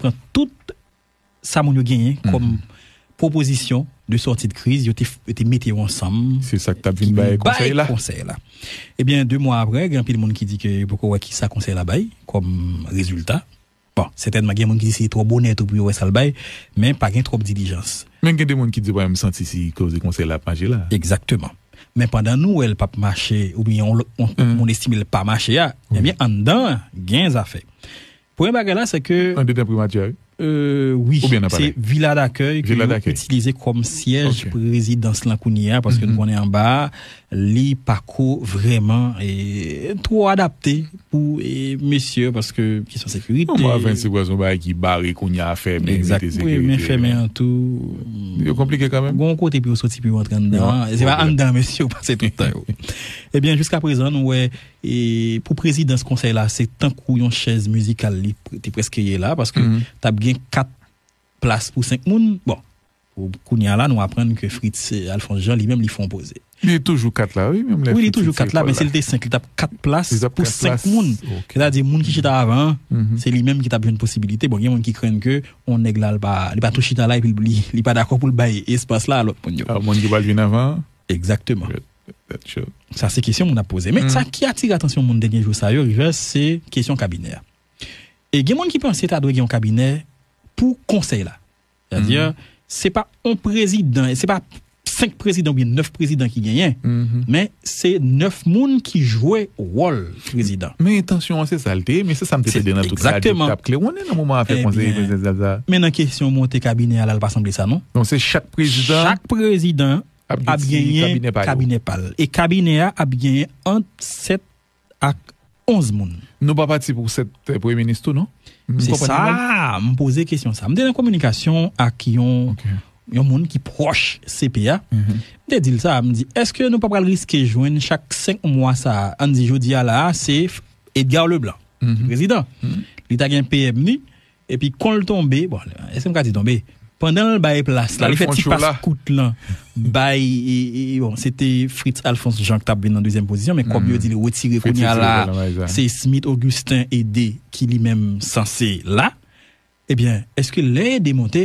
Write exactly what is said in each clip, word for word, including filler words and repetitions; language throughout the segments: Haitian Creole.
nan tout sa moun yo genyen kòm pwopozisyon de sòti de kriz, yo te, yo te mete yo ansanm. Se sa k t ap vin bay konsèy la. Konsèy la. Ebyen, de mwa apre, gen anpil moun ki di ke yo poko wè ki sa konsèy la bay kòm rezilta. Bon, sètènman, gen moun ki di se twò bonè tou pou yo wè sa l bay, men pa gen twòp dilijans. Men gen de moun ki di yo pa menm santi si koze konsèy la ap mache la. Egzakteman. Men pandan nou wè l p ap mache, oubyen on, on, moun estime l pa mache a, ebyen, anndan an, gen zafè. Premye bagay la, se ke andedan primati a, wi. Euh, wi, se Vila Dakèy ke yo itilize kòm syèj prezidans lan kounye a, paske nou konnen anba a, li pako vrèman eh, twò adapte pou eh, mesye, paske kesyon sekirite. Bon, mwen, Venn se yon bagay ki bare kounye a, fèmen, mete sekirite. Wi, men fèmen an tou. Yo konplike kanmenm. Gon kote pou yo soti pou yo antre anndan. Se pa anndan mesye yo pase tout tan yo. Ebyen, jiska prezan, nou wè e pou prezidans konsèy la, se tankou yon chèz mizikal li te prèske ye la, paske t ap gen kat plas pou senk moun. Bon, pou kounye a la, nou aprann ke Fritz Alphonse Jean li menm li fè yon poze. Li toujou kat la, wi, menm lè Fritz te pral la. Wi, li toujou kat la, men si l te senk, li t ap kat plas pou senk moun. Sètadi, moun ki chita avan an, se li menm ki t ap jwenn posibilite. Bon, gen moun ki krenn ke yon nèg la, li pa, li pa tou chita la, epi li, li pa dakò pou l bay espas la a lòt moun yo. A, moun ki pral vin avan an? Egzakteman. Sa se kesyon moun ap poze. Men sa ki atire atansyon moun dènye jou sa yo, Rivers, se kesyon kabinè a. E gen moun ki panse ta dwe gen yon kabinè pou konsèy la. Sètadi, se pa yon prezidan, se pa senk prezidan oubyen nèf prezidan ki genyen, men se nèf moun ki jwe wòl prezidan. Men entansyon an se sa l te ye, men se sa m te tande nan tout radyo ki t ap klewonnen nan moman afè konsèy prezidansyèl sa a. Men nan kesyon monte kabinè a la, l pa sanble sa non. Donk se chak prezidan. Chak prezidan ap genyen kabinè pa l. E kabinè a ap genyen ant sèt ak onz moun. Nou pa pati pou sèt, eh, premye minis tou, non? Se sa, m poze kesyon sa. M te nan kominikasyon ak yon, yon moun ki pwòch C P a. M te di l sa, m di, èske nou pa pral riske jwenn chak senk mwa sa a, ann di jodi a la a, se Edgar Leblanc, ki prezidan. Li ta gen P M ni, Epi kon l tonbe, bon, èske m ka di tonbe? Pandan l bay plas la, li fè ti pas kout lan bay, e, e, bon, se te Fritz Alphonse Jean ki t ap vin nan dezyèm pozisyon, men kòm yo di li retire kounye a la, se Smith Augustin Aidé ki li menm sanse la. Ebyen, èske lè Aidé monte,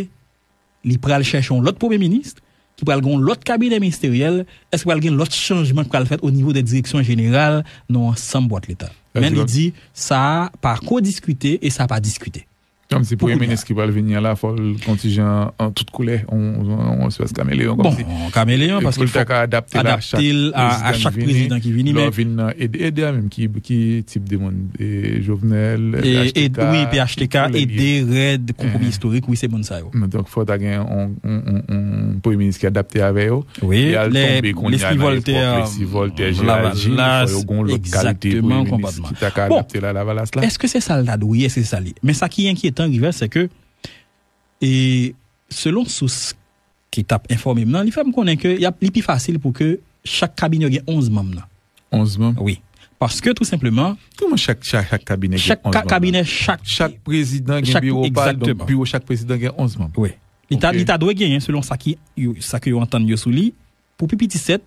li pral chèche yon lòt premye minis, ki pral gen yon lòt kabinè ministeryèl, èske pral gen lòt chanjman ki pral fèt o nivo de direksyon jeneral nan ansanm bwat leta? Men li di, sa a pa ko diskite e sa pa diskite. Kòmsi premye minis ki pral vini an la, fò l gon ti jan an tout koulè, yon, yon, yon espès kameleyon, kòmsi. Bon, kameleyon, paske l fòk adapte l a chak prezidan ki vini, men lè w vin nan Aidé, Aidé a menm ki, ki tip de moun? E, Jovenel, P H T K, wi, P H T K, Aidé, Rèd, Konpwomi Istorik, wi, se moun sa yo. Donk, fò ta gen yon, yon, yon, yon premye minis ki adapte avè yo. Wi, lè Leslie Voltaire, Leslie Voltaire, Gérald Gilles, fò yo gon lòt kalite premye minis ki ta ka adapte la Lavalas la. Èske se sa l ta dwe ye? Èske se sa l ye? Men sa ki enkyetan, Rivers, se ke, e, selon sous ki t ap enfòme m nan, li fè m konnen ke y ap, li pi fasil pou ke chak kabinè gen onz manm nan. Onz manm? Wi. Paske, tou senpleman, kòman chak, chak, chak kabinè gen onz manm nan? Chak kabinè, chak, chak prezidan gen biwo pa l, donk biwo chak prezidan gen onz manm. Wi. Li ta, li ta dwe genyen, selon sa ki, yo, sa ke yo antann yo sou li, pou pi piti sèt,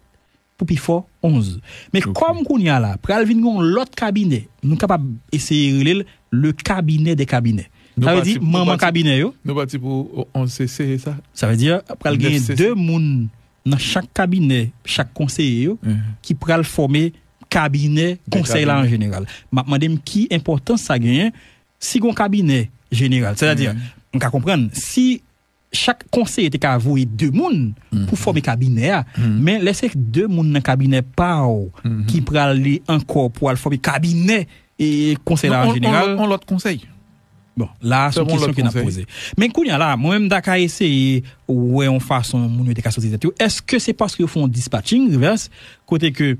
pou pi fò onz. Men kòm kounye a la, pral vin gen yon lòt kabinè, nou kapab eseye rele l le cabinet des cabinets. Sa vle di manman kabinè yo. Nou pati pou onz C C, se sa? Sa vle di, pral gen de moun nan chak kabinè, chak konseye yo, ki pral fòme kabinè konsèy la an jeneral. M ap mande m ki enpòtans sa genyen si gon kabinè jeneral. Sètadi, m ka konprann, si chak konseye te ka voye de moun pou fòme kabinè a, men lè se de moun nan kabinè pa w ki prale ankò pou al fòme kabinè e konsèy la an jeneral. On lòt konsèy. Bon, la a se yon kesyon ke n ap poze. Men kounye a la, mwen menm m ta ka eseye wè yon fason moun yo te ka soti tèt yo. Èske se paske yo fè yon dispatching, Rivers, kote ke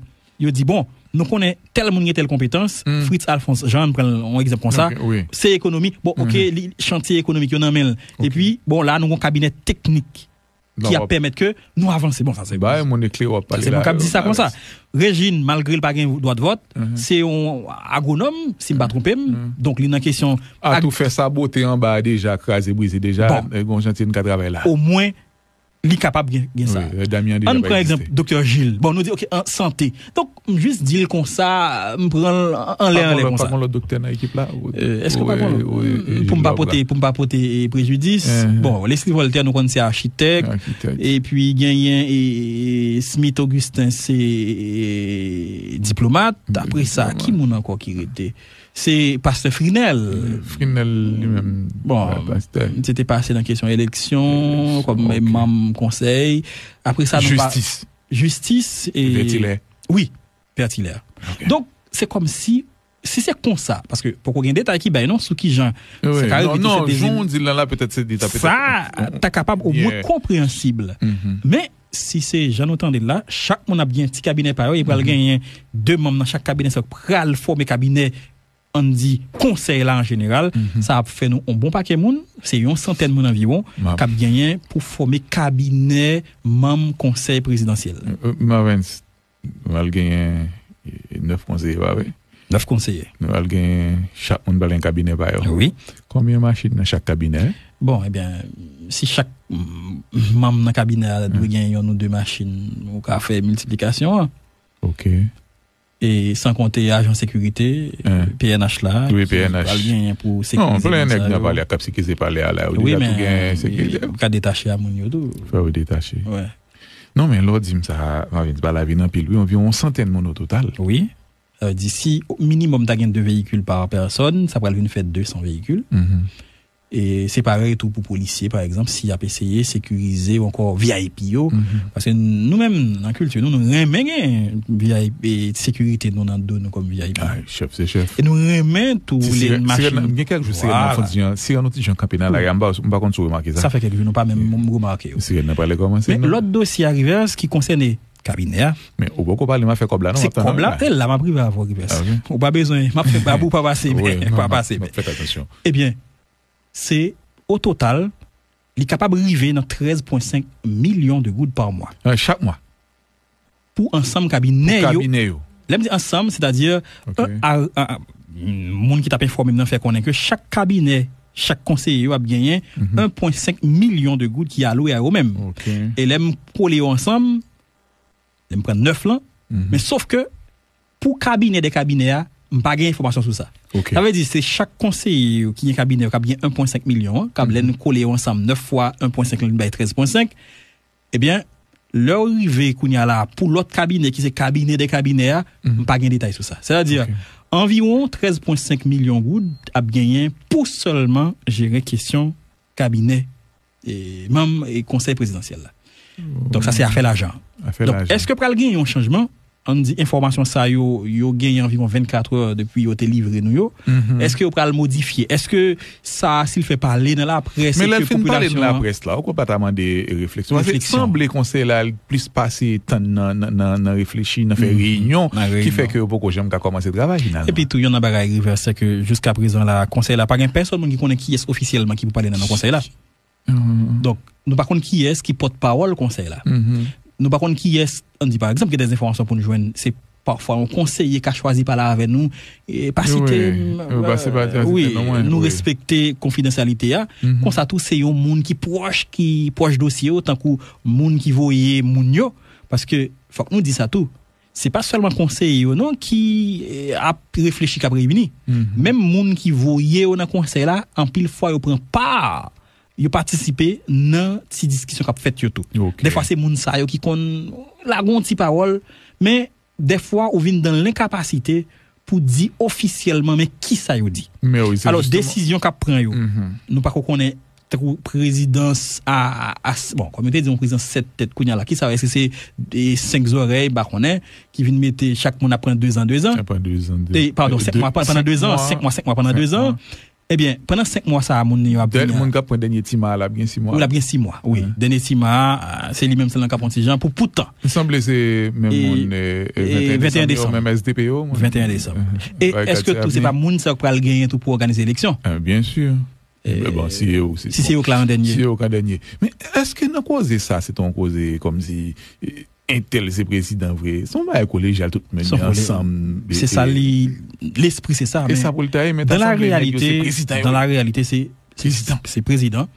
yo di, bon, nou konnen tèl moun gen tèl konpetans, Fritz Alphonse Jean, m pran yon egzanp konsa, se ekonomi. Bon, oke, li, chantye ekonomik yo nan men l. Epi, bon, la nou gon kabinè teknik ki ap pèmèt ke nou avanse. Bon, sa se, bay moun eklere w ap pale la, se moun k ap di sa konsa. Régine, malgre l pa gen dwa de vòt, se yon agwonòm, si m pa twonpe m. Donk, li nan kesyon atou fè sabote anba a deja, kraze, brize deja, gon chantye n ka travay la. Omwen, Li kapab gen, gen sa. Ann pran egzanp Doktè Gilles. Bon, nou di, ok, an sante. Donk, m jis di l konsa, m pran l anlè, anlè konsa. Pa gen lòt doktè nan ekip la? Èske pa pou m pa pote, pou m pa pote prejidis? Bon, Leslie Voltaire, nou konn se achitèk. Epi genyen Smith Augustin, se diplomat. Apre sa, ki moun ankò ki rete? Se pastè Frinel. Frinel li menm. Bon, se te pase nan kesyon eleksyon, kòm manm konsèy. Apre sa, nou pa. Jistis. Jistis. Vètilè. Wi, Vètilè. Donk, se kòmsi, si se konsa, paske poko gen detay ki bay non sou kijan sa ka rive tou se dezin. Sa ta kapab omwen konpreyansib. Men, si se jan nou tande l la, chak moun ap gen ti kabinè pa yo, e pral genyen de manm nan chak kabinè, sa pral fòme kabinè, ann di, konsèy la an jeneral, sa ap fè nou yon bon pakè moun, se yon santèn moun anviwon, k ap genyen pou fòme kabinè manm konsèy prezidansyèl la. Marvens, nou pral genyen nèf konseye, pa vre? Nèf konseye. Nou pral genyen, chak moun pral gen kabinè pa yo. Wi. Konbyen machin nan chak kabinè? Bon, ebyen, si chak manm nan kabinè a dwe gen yon ou de machin, ou ka fè miltiplikasyon an. Ok. E san konte ajan sekirite, P N H la, ki pral genyen pou sekirize moun sa yo. Non, plen nèg nan palè a k ap sekirize palè a la, yo deja tou gen sekirite. Wi, men yo ka detache a moun yo tou. Fò yo detache. Non, men lè w di m sa, Marvens, bagay la vin anpil, wi, anviwon yon santèn moun o total. Wi. Sa vle di, si minimòm ta gen de veyikil pa pèsòn, sa pral vin fè de san veyikil. E se parèy tou pou polisye, pa egzanp, si y ap eseye sekirize ou ankò V I P yo. Paske nou menm, nan kilti nou, nou renmen gen V I P, sekirite nou nan do nou kòm V I P. Ay, chèf se chèf. E nou renmen tou lè machin. Gen kèk jou sirèn nan fè yon ti jan, sirèn yon ti jan kanpe nan lari a, m pa, m pa konn si w remake sa. Sa fè kèk jou nou pa menm remake yo. Sirèn nan prale kòmanse. Men lòt dosye a, Rivers, ki konsène kabinè a. Men ou poko pale m afè kòb la non, m ap tann ou la. Se kòb la, e la m ap rive avè w, Rivers. Ou pa bezwen, m ap fè babou pa pase men, pa pase men. Ebyen, se o total, li kapab rive nan trèz pwen senk milyon de goud pa mwa. Chak mwa? Pou ansanm kabinè yo. Pou kabinè yo. Lè m di ansanm, sètadi, moun ki t ap enfòme m nan fè konnen ke chak kabinè, chak konseye yo ap genyen en pwen senk milyon de goud ki alwe a yo menm. E lè m kole yo ansanm, lè m pran nèf lan, men sof ke pou kabinè dè kabinè a, m pa gen enfòmasyon sou sa. Sa vle di, se chak konseye yo ki gen kabinè yo k ap gen en pwen senk milyon an, k ap lè n kole yo ansanm, nèf fwa en pwen senk lan, li bay trèz pwen senk. Ebyen, lè w rive kounye a la, pou lòt kabinè ki se kabinè dè kabinè a, m pa gen detay sou sa. Sètadi, anviwon trèz pwen senk milyon goud ap genyen pou sèlman jere kesyon kabinè e manm e konsèy prezidansyèl la. Donk, sa se afè lajan. Donk, èske pral gen yon chanjman? Ann di enfòmasyon sa yo, yo genyen anviwon vennkat è depi yo te livre nou yo. Èske yo pral modifye? Èske sa, si l fè pale nan laprès, èske popilasyon an... Men lè l fin pale nan laprès la, ou kwè pa ta mande refleksyon? Paske sanble konsèy la plis pase tann nan, nan, nan, nan reflechi, nan fè reyinyon, ki fè ke yo poko janm ka kòmanse travay finalman. Epi tou, yon nan bagay, Rivers, se ke jiska prezan la, konsèy la pa gen pèsòn moun ki konnen kiyès ofisyèlman ki pou pale nan non konsèy la. Donk, nou pa konn kiyès ki pòtpawòl konsèy la. Nou pa konn kiyès, ann di pa egzanp, gen de enfòmasyon pou n jwenn, se pafwa yon konseye ka chwazi pale avè nou, e pa site m, wi, nou respekte konfidansyalite a. Konsa tou, se yon moun ki pwòch, ki pwòch dosye yo, tankou moun ki voye moun yo, paske fòk nou di sa tou, se pa sèlman konseye yo non ki, eh, ap reflechi, k ap reyini. Menm moun ki voye yo nan konsèy la, anpil fwa yo pran pa, yo patisipe nan ti diskisyon k ap fèt yo tou. Dèfwa se moun sa yo ki konn lage yon ti pawòl, men dèfwa ou vin dan lenkapasite pou di ofisyèlman men kisa yo di. Alò, desizyon k ap pran yo, nou pako konnen tankou prezidans a, a, a, bon, kòm yo te di yon prezidans sèt tèt kounye a la, kisa, èske se, e, senk zòrèy, m pa konnen, ki vin mete chak moun ap pran dezan, dezan? Ap pran dezan, de, e, padon, senk mwa, pandan dezan, senk mwa, senk mwa pandan dezan. Ebyen, pandan senk mwa sa a, moun yo ap vin, moun k ap pran dènye ti ma a, l ap gen sis mwa. Wi, l ap gen sis mwa, wi. Dènye ti ma a, se li menm sèl nan k ap pran ti jan pou, pou tan. Li sanble se menm moun, e, e, venteyen desanm yo, menm S D P yo, mwen. Venteyen desanm. E èske tou se pa moun sa yo k pral genyen tou pou òganize eleksyon? Byen si. E, bon, si se yo, si se yo k la an dènye. Si se yo k an dènye. Men èske nan koze sa, se te yon koze kòmsi, e, entèl se prezidan vre? Se yon bagay kolejyal, tout moun ansanm. Se sa li, lespri se sa, men sa pou l ta ye, men ta sanble nèg yo se prezidan yo. Dan la reyalite, se Prezidan. Se prezidan.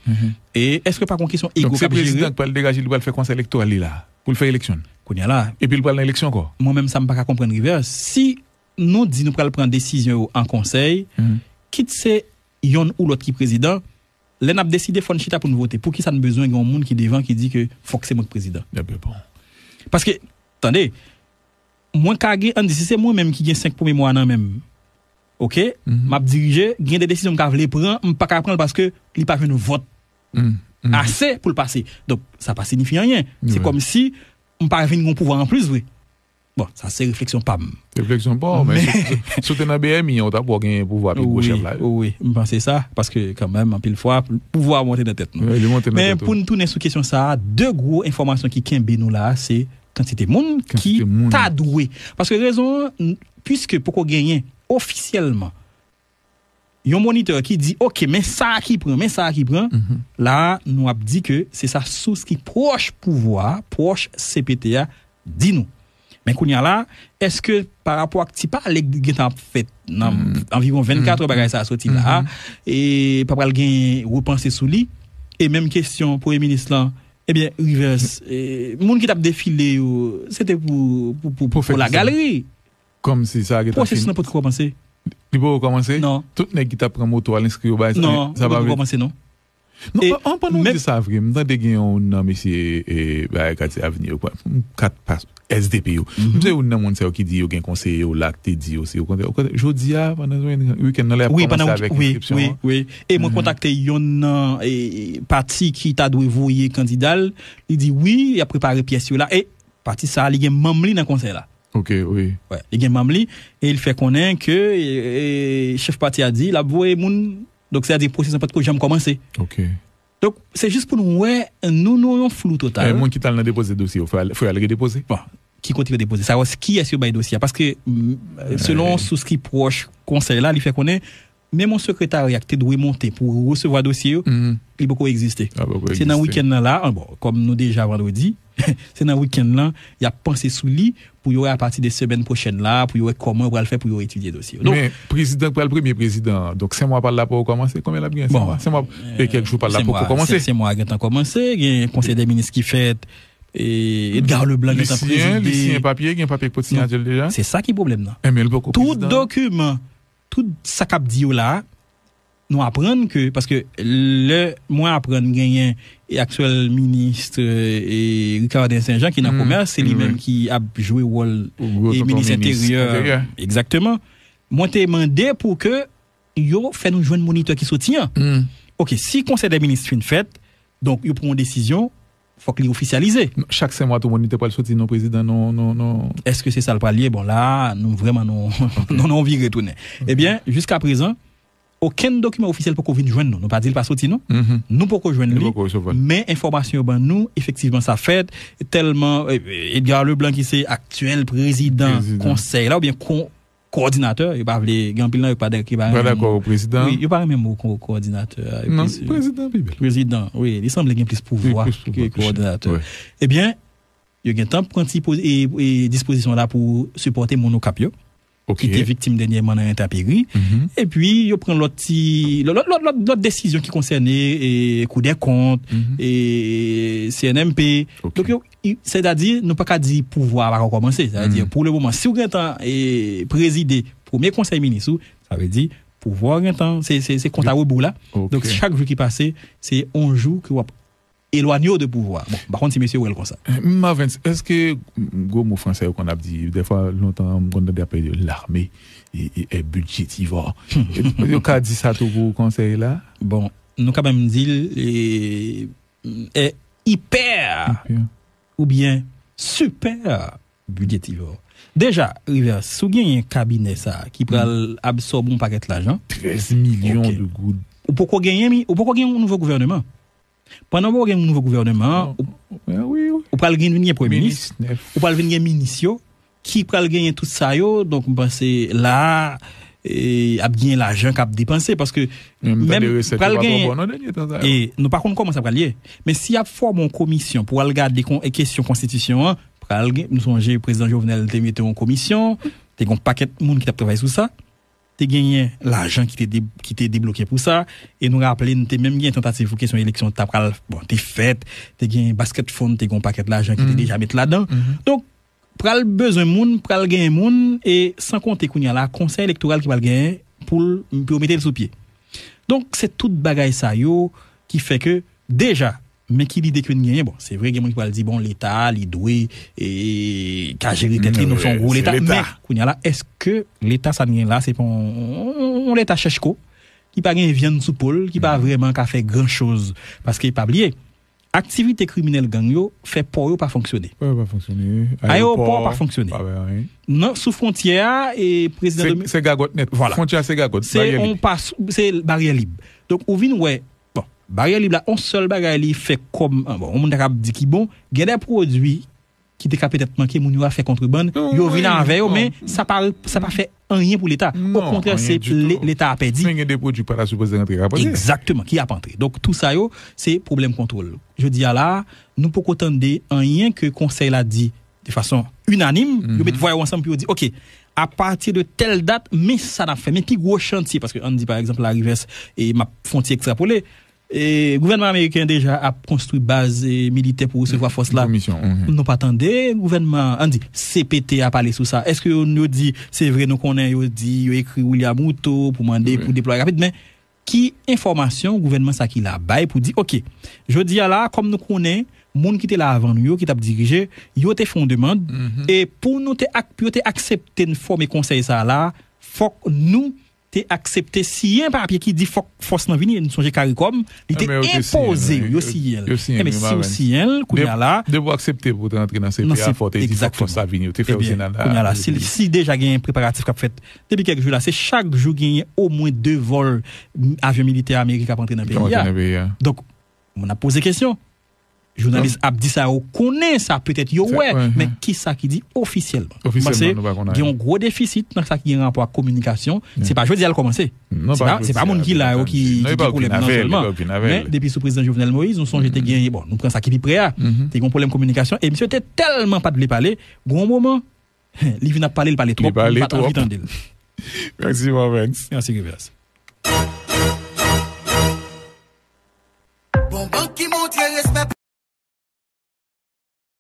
E èske pa gon kesyon ego k ap jere? Donk, se prezidan k pral degaje, li pral fè konsèy elektoral li la, pou l fè eleksyon. Kounye a la, epi l pral nan eleksyon ankò. Mwen menm, sa m pa ka konprann, Rivers. Si nou di nou pral pran desizyon yo an konsèy, kit se yonn ou lòt ki prezidan, lè n ap deside, fò n chita pou n vote. Poukisa n bezwen gen yon moun ki devan ki di ke fòk se mwen k prezidan? Paske, tande, mwen ka gen, ann di, si se mwen menm ki gen senk premye mwa nan men m, oke, m ap dirije, gen de desizyon m ka vle pran, m pa ka pran l paske li pa jwenn vòt ase pou l pase. Donk, sa pa siyifi anyen. Se kòmsi m pa vin gen yon pouvwa anplis vre. Bon, sa se refleksyon pa m. Refleksyon pa w, men si, si w te nan B M I, w t ap wè w gen pouvwa pi gwo chèf la. Wi, wi, m panse sa, paske kanmenm, anpil fwa, pouvwa a monte nan tèt nou. Wi, li monte nan tèt ou. Men pou n tounen sou kesyon sa a, de gwo enfòmasyon ki kenbe nou la a, se kantite moun ki ta dwe. Paske rezon an, piske poko genyen ofisyèlman yon monitè ki di, oke, men sa a ki pran, men sa a ki pran, la a, nou ap di ke se sa sous ki pwòch pouvwa a, pwòch C P T a, di nou. Men kounye a la, èske pa rapò ak ti pale k gentan ap fèt nan anviwon vennkat è bagay sa a soti la a, e pa pral gen repanse sou li? E menm kesyon premye minis lan, ebyen, Rivers, e, moun ki t ap defile yo, se te pou, pou, pou, pou lagalri. Kòmsi sa gentan fini. Pwosesis lan potko kòmanse. Li poko kòmanse? Non. Tout nèg ki t ap pran moto al enskri yo bay sa, non, sa pa vre? Poko kòmanse, non. Non, an, an, pandan w di sa vre, m tande gen youn nan mesye, e, bagay katye Avni yo, kat pas, S D P yo. M se youn nan moun sa yo ki di yo gen konseye yo la k te di yo, se yo kontre, yo kontre. Jodi a, pandan wikenn nan, lè y ap kòmanse avèk enskripsyon an. Wi, pandan, wi, wi, wi. E mwen kontakte youn nan, e, pati ki ta dwe voye kandida l, li di wi, y ap prepare pyès yo la. E pati sa a, li gen manm li nan konsèy la. Ok, wi. Wi, li gen manm li, e li fè konnen ke, e, e, chèf pati a di l ap voye moun. Donk, sètadi pwosesis lan potko janm kòmanse. Ok. Donk, se jis pou nou wè, nou, nou yon flou total. E moun ki t al nan depoze dosye yo, fò y al, fò y al redepoze? Bon, ki kote yo depoze? Sa wè kiyès yo bay dosye a? Paske, mm, selon sous ki pwòch konsèy la, li fè konnen, menm yon sekretarya ki te dwe monte pou resevwa dosye yo, li poko egziste. Se nan wikenn nan la, an, bon, kòm nou deja vandredi, se nan wikenn lan, y ap panse sou li pou yo wè apati de semèn pwochèn la, pou yo wè kòman yo pral fè pou yo etidye dosye yo. Donk, men prezidan k pral premye prezidan an, donk senk mwa pa l la poko kòmanse, konbyen l ap gen? Senk mwa. Senk mwa, e kèk jou pa l la poko kòmanse. Senk mwa gentan kòmanse, gen konsèy dè minis ki fèt, e Edgar Leblanc gentan prezide. Li siyen, li siyen papye, gen papye k pot siyati l deja? Se sa ki pwoblèm nan. Enben, li poko prezidan. Tout dokiman, tout sa k ap di yo la a, nou aprann ke, paske lè mwen aprann genyen e aktyèl minis, e, Ricardin Saint Jean ki nan komès, se li menm ki ap jwe wòl e minis enteryè. Egzakteman. Mwen te mande pou ke yo fè nou jwenn monitè ki soti an. Ok, si konsèy dè minis fin fèt, donk yo pran yon desizyon, fòk li ofisyalize. Chak senk mwa tou monitè pral soti non prezidan, non, non, non. Èske se sa l pral ye? Bon, la a, nou vrèman, nou, nou, nou vire tounen. Ebyen, jiska prezan, okenn dokiman ofisyèl poko vin jwenn nou. Nou pa di l pa soti, non. Nou poko jwenn li, men enfòmasyon yo ban nou, efektivman, sa fèt, tèlman, e, Edgar Leblanc, ki se aktyèl prezidan konsèy la, oubyen kon-, kowòdinatè, yo pa vle, gen anpil nan yo ki pa, ki pa dakò, prezidan. Wi, yo pa renmen mo ko-, kowòdinatè a. Non, prezidan pi bèl. Prezidan, wi, li sanble gen plis pouvwa ke kowòdinatè. Ebyen, yo gentan pran ti poz-, e, e dispozisyon la pou sipòte moun Okap yo, ki te viktim dènyèman nan entèperi. Epi, yo pran lòt ti, lòt, lòt, lòt, lòt, lòt desizyon ki konsène, e, Kou dè Kont, e, C N M P. Donk, yo, i, sètadi, nou pa ka di pouvwa a pa ka kòmanse. Sètadi, pou le moman, si w gentan, e, prezide premye konsèy minis ou, sa vle di pouvwa w gentan, se, se, se kont a rebou la. Donk, chak jou ki pase, se yon jou ke w ap elwanye w de pouvwa. Bon, m pa konn si mesye wè l konsa. E, Marvens, èske, m, gwo mo fransè yo konn ap di, dèfwa, lontan, m konn tande ap pale de l'armée est, est, est budgétivore. Yo ka di sa tou pou konsèy la? Bon, nou ka menm di l, e, est hyper oubyen super budgétivore. Deja, Rivers, si w genyen kabinè sa a ki pral absòbe yon pakèt lajan, trèz milyon de goud. Ou poko genyen, ou poko gen yon nouvo gouvèneman. Pandan w poko gen yon nouvo gouvèneman, ou, ou pral gen, vin gen premye minis, ou pral vin gen minis yo, ki pral genyen tout sa yo. Donk, m panse la a, e, ap gen lajan k ap depanse, paske menm pral gen, e nou pa konn kòman sa pral ye. Men si y ap fòme yon komisyon pou al gade kon-, e, kesyon konstitisyon an, pral gen, m sonje prezidan Jovenel te mete yon komisyon, te gen yon pakèt moun ki t ap travay sou sa. te genyen lajan ki te, de, ki te debloke pou sa. E nou raple, nou te menm gen tantativ pou kesyon eleksyon ta pral, bon, te fèt, te gen basket fund, te gen yon pakèt lajan ki te deja met ladan. Donk, pral bezwen moun, pral genyen moun, e san konte kounye a la, konsèy elektoral ki pral genyen pou l, pou yo mete l sou pye. Donk, se tout bagay sa yo ki fè ke, deja, men ki lide ke n genyen. Bon, se vre, gen moun ki pral di, bon, Leta, li dwe, e, ka jere tèt li, nou se yon gwo Leta. Men, kounye a la, èske Leta sa n gen la, se pa yon, yon Leta chèchko, ki pa gen vyann sou po l, ki pa vrèman ka fè gran choz? Paske, pa bliye, aktivite kriminèl gang yo fè pò yo pa fonksyone. Pò yo pa fonksyone. Ayewopò pa fonksyone. Pa fè anyen. Nan, sou fwontyè a, e prezidan Se, se gagòt nèt. Vwala. Fwontyè a se gagòt, se baryè lib. Se baryè lib. Donk, ou vin wè, bon, baryè lib la, yon sèl bagay li fè kòm, bon, yon moun ta kab di ki bon, gen de pwodui ki te ka petèt manke, moun yo a fè kontrebann, yo vin avè yo, men sa pa, sa pa fè anyen pou Leta. Okontrè, se Leta a pèdi. Men gen de pwodui pa ta sipoze rantre, ka pase. Egzakteman, ki ap antre. Donk, tou sa yo, se pwoblèm kontwòl. Jodi a la, nou poko tande anyen ke konsèy la di de fason inanim, yo met vwa yo ansanm pou yo di, oke, apati de tèl dat, men sa n ap fè, men pi gwo chantye, paske ann di, pa egzanp, Larivès, e m ap fè yon ti ekstrapole, e gouvènman ameriken deja ap konstwi baz, e, militè pou resevwa fòs la. Nou pa tande gouvènman, ann di, C P T a pale sou sa. Èske yo, yo di, se vre, nou konnen, yo di, yo ekri William Ruto pou mande, pou deplwaye rapid, men ki enfòmasyon gouvènman sa ki la bay pou di, oke, jodi a la, kòm nou konnen, moun ki te la avan nou yo, ki t ap dirije, yo te fè yon demann, e pou nou te ak-, pou yo te aksepte n fòme konsèy sa a la, fòk nou te aksepte siyen papye ki di fòk fòs lan vini. E nou sonje CARICOM, li te enpoze yo, yo siyen l. Enben, si yo siyen l, kounye a la, depi w aksepte pou w te rantre nan C P A, fò w te di fòk fòs la vini. Yo te fè yo siyen la. Kounye a la, si, si deja gen preparatif k ap fèt depi kèk jou la, se chak jou genyen omwen de vòl avyon militè ameriken k ap antre nan peyi a. Donk, moun ap poze kesyon. Jounalis ap di sa yo konnen sa, petèt yo wè, men ki sa ki di ofisyèlman? Ofisyèlman, nou pa konn anyen. Gen yon gwo defisit nan sa ki gen rapò ak kominikasyon. Se pa jodi a l kòmanse. Se pa, se pa moun ki la yo ki, ki gen pwoblèm nan sèlman. Men depi sou prezidan Jovenel Moïse, nou sonje te gen, bon, nou pran sa ki pi pre a. Te gen yon pwoblèm kominikasyon e misye te tèlman pa t vle pale, gen yon moman, li vin ap pale, li pale twòp, li pa t anvi tande l. Mèsi, Marvens. Mèsi, Grivelas. Bon, bank ki montre respè.